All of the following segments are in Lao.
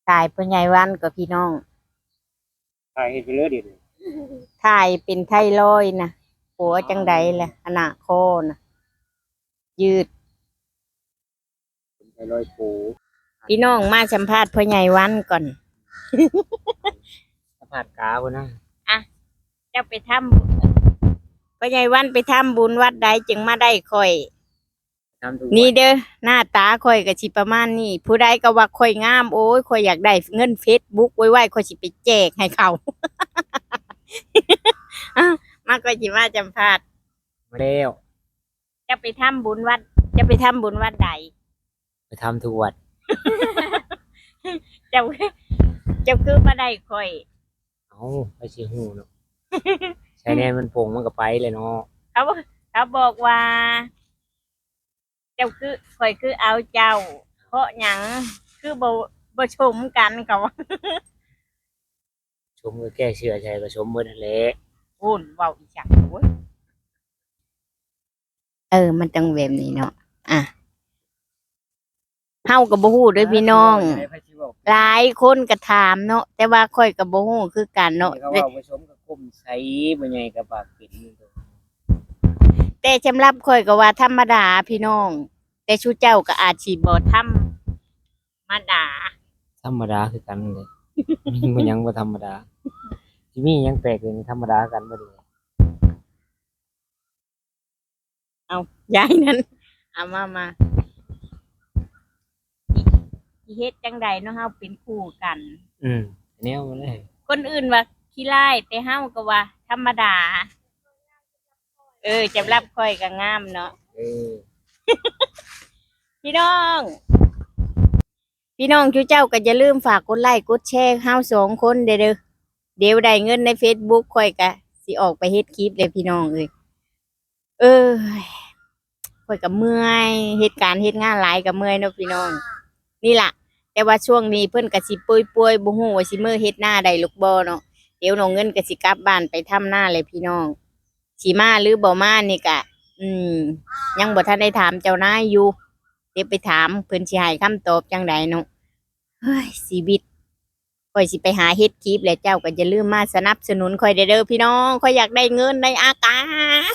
ຖ່າຍພໍ່ໃຫຍ່ວັນກໍພີ່ນ້ອງ ຖ່າຍເຮັດໄປເລີຍເດ ຖ່າຍເປັນໄທຣອຍນະ ປົວຈັ່ງໃດລະ ອັນໜ້າຄໍນະ ຍືດ ເປັນໄທຣອຍໂປ. ພີ່ນ້ອງມາສຳພາດພໍ່ໃຫຍ່ວັນກ່ອນ ສຳພາດກາພຸ້ນນະ. ອະ ເຈົ້າໄປທຳ ພໍ່ໃຫຍ່ວັນໄປທຳບຸນວັດໃດຈຶ່ງມາໄດ້ຂ້ອຍ? ທຳທຸກວັດ ນີ້ເດີ ໜ້າຕາຂ້ອຍກໍຊິປະມານນີ້ ຜູ້ໃດກໍວ່າຂ້ອຍງາມ ໂອ້ຍ ຂ້ອຍຢາກໄດ້ເງິນເຟສບຸກ ໂວຍວາຍ ຂ້ອຍຊິໄປແຈກໃຫ້ເຂົາ ອະ ມາ ຂ້ອຍຊິມາສຳພາດ ມາແລ້ວ. ເຈົ້າໄປທຳບຸນວັດ ເຈົ້າໄປທຳບຸນວັດໃດ? ໄປທຳທຸກວັດ ເຈົ້າ ເຈົ້າຄືມາໄດ້ຂ້ອຍ? ເອົ້າ ໃຜຊິຮູ້ເນາະ ໃສ່ແນ່ມັນປົງມັນກໍໄປແຫຼະເນາະ ເຂົາ ເຂົາບອກວ່າ ເຈົ້າຄື ຂ້ອຍຄືເອົາເຈົ້າ ເພາະຫຍັງ ຄືບໍ່ ບໍ່ຊົມກັນ ເຂົາວ່າ ຊົມກໍແກ້ເສື້ອໃສ່ກໍຊົມເບິດຫັ້ນແຫຼະ ໂອ້ຍ ເວົ້າອີ່ຫຍັງ ໂອ້ຍ. ເອີ ມັນຕ້ອງແບບນີ້ເນາະ ອະ ເຮົາກໍບໍ່ຮູ້ເດີພີ່ນ້ອງ ຫຼາຍຄົນກໍຖາມເນາະ ແຕ່ວ່າຂ້ອຍກໍບໍ່ຮູ້ຄືກັນເນາະ ເຂົາເວົ້າບໍ່ສົມກັບຄົມໃສ ບໍ່ໃຫຍ່ກໍປາກເປັນ ແຕ່ສຳລັບຂ້ອຍກໍວ່າທຳມະດາພີ່ນ້ອງ ແຕ່ຊຸເຈົ້າກໍອາດຊິບໍ່ທຳມະດາ ທຳມະດາຄືກັນເດ້ ບໍ່ຫຍັງບໍ່ທຳມະດາ ຊິມີຫຍັງແປກເລີຍ ທຳມະດາຄືກັນເບິດ. ເອົາ ຢາຍນັ້ນ ເອົາມາ ມາ ຊິເຮັດຈັ່ງໃດເນາະ ເຮົາເປັນຄູ່ກັນ ອືມ ແນວນັ້ນແຫຼະ ຄົນອື່ນວ່າຂີ້ຮ້າຍ ແຕ່ເຮົາກໍວ່າທຳມະດາ ເອີ ສຳລັບຂ້ອຍກໍງາມເນາະ ເອີ ພີ່ນ້ອງ ພີ່ນ້ອງ ຈຸເຈົ້າກໍຢ່າລືມຝາກກົດໄລ້ກົດແຊເຮົາສອງຄົນແດ່ເດີ ດຽວໄດ້ເງິນໃນເຟສບຸກ ຂ້ອຍກະຊິອອກໄປເຮັດຄລິບແລ້ວພີ່ນ້ອງເອີຍ ເອີຍ ຂ້ອຍກະເມື່ອຍ ເຮັດການເຮັດງານຫຼາຍກະເມື່ອຍເນາະພີ່ນ້ອງ ນີ້ລະ ແຕ່ວ່າຊ່ວງນີ້ເພິ່ນກະຊິປ່ວຍໆ ບໍ່ຮູ້ວ່າຊິເມືອເຮັດນາໄດ້ຫຼືບໍ່ເນາະ ດຽວນ້ອງເງິນກະຊິກັບບ້ານໄປທຳນາແລ້ວພີ່ນ້ອງ ຊິມາຫຼືບໍ່ມານີ້ກະ ອືມ ຍັງບໍ່ທັນໄດ້ຖາມເຈົ້ານາຍຢູ່ ດຽວໄປຖາມເພິ່ນຊິໃຫ້ຄຳຕອບຈັ່ງໃດເນາະ ເຮີ້ຍ ຊີວິດ ຂ້ອຍຊິໄປຫາເຮັດຄລິບແລ້ວ ເຈົ້າກໍຢ່າລືມມາສະໜັບສະໜູນຂ້ອຍແດ່ເດີພີ່ນ້ອງ ຂ້ອຍຢາກໄດ້ເງິນໃນອາກາດ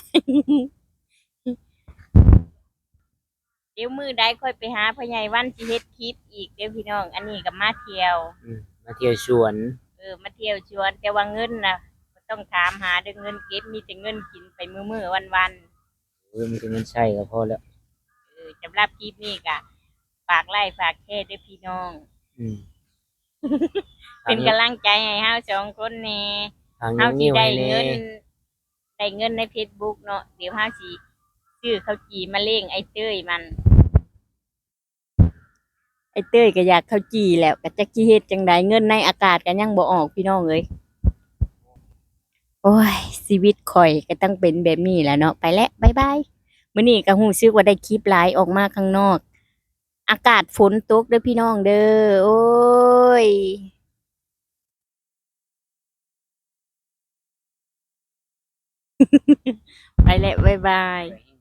ດຽວມື້ໃດຂ້ອຍໄປຫາພໍ່ໃຫຍ່ວັນຊິເຮັດຄລິບອີກເດີພີ່ນ້ອງ ອັນນີ້ກໍມາທ່ຽວ ອືມ ມາທ່ຽວສວນ ເອີ ມາທ່ຽວສວນ ແຕ່ວ່າເງິນນະ ບໍ່ຕ້ອງຖາມຫາເດີ ເງິນເກັບ ມີແຕ່ເງິນກິນໄປມື້ໆ ວັນໆ ເອີ ມີແຕ່ເງິນໃຊ້ກໍພໍແລ້ວ ເອີ ສຳລັບຄລິບນີ້ກໍຝາກໄລ້ຝາກແຊເດີພີ່ນ້ອງ ອືມ ເປັນກຳລັງໃຈໃຫ້ເຮົາສອງຄົນແດ່ ເຮົາຊິໄດ້ເງິນ ໄດ້ເງິນໃນເຟສບຸກເນາະ ດຽວເຮົາຊິຊື້ເຂົ້າຈີ່ມາລ້ຽງອ້າຍເຕີຍມັນ ອ້າຍເຕີຍກໍຢາກເຂົ້າຈີ່ແລ້ວ ກໍຈັກຊິເຮັດຈັ່ງໃດ ເງິນໃນອາກາດກໍຍັງບໍ່ອອກພີ່ນ້ອງເອີຍ ໂອ້ຍ ຊີວິດຂ້ອຍກໍຕ້ອງເປັນແບບນີ້ແຫຼະເນາະ ໄປແລ້ວ ບາຍບາຍ ມື້ນີ້ກໍຮູ້ສຶກວ່າໄດ້ຄລິບຫຼາຍ ອອກມາຂ້າງນອກ ອາກາດຝົນຕົກເດີພີ່ນ້ອງເດີ ໂອ້ຍ ໄປແລ້ວ ບາຍບາຍ.